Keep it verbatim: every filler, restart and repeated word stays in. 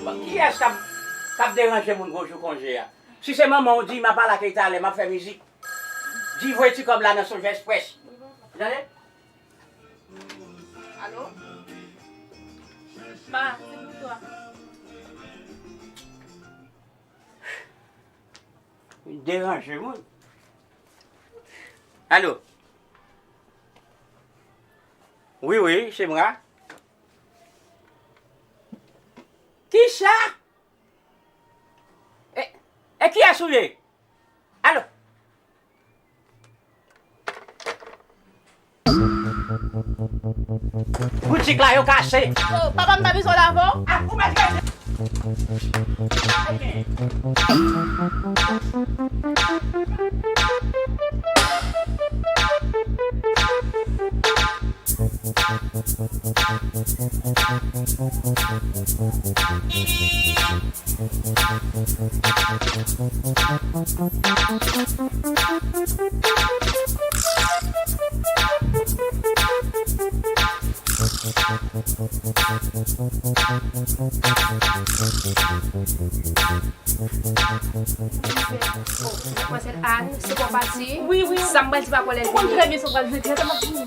Bon, kiyès k ap, k ap deranje moun gwo jou konje a? Si se manman w, di m ap al ak li talè, m ap fè mizik. Di voye ti kòb la nan Solfa Express. Tande? Alo? Ma, se pou twa. Deranje moun. Alo? Wi, wi, se mwen. Kisa? E, e kiyès ou ye? Alo? Boutik la yo kase. Oh, papa, m pa bezwen w avè w. Ah, ou mèt kase. Madmwazèl Ann, se pou w pati. Wi, wi, wi. Sa m pral di papa w lè l vini. Ou konn trè byen sa w pral di, lè sa m ap vini.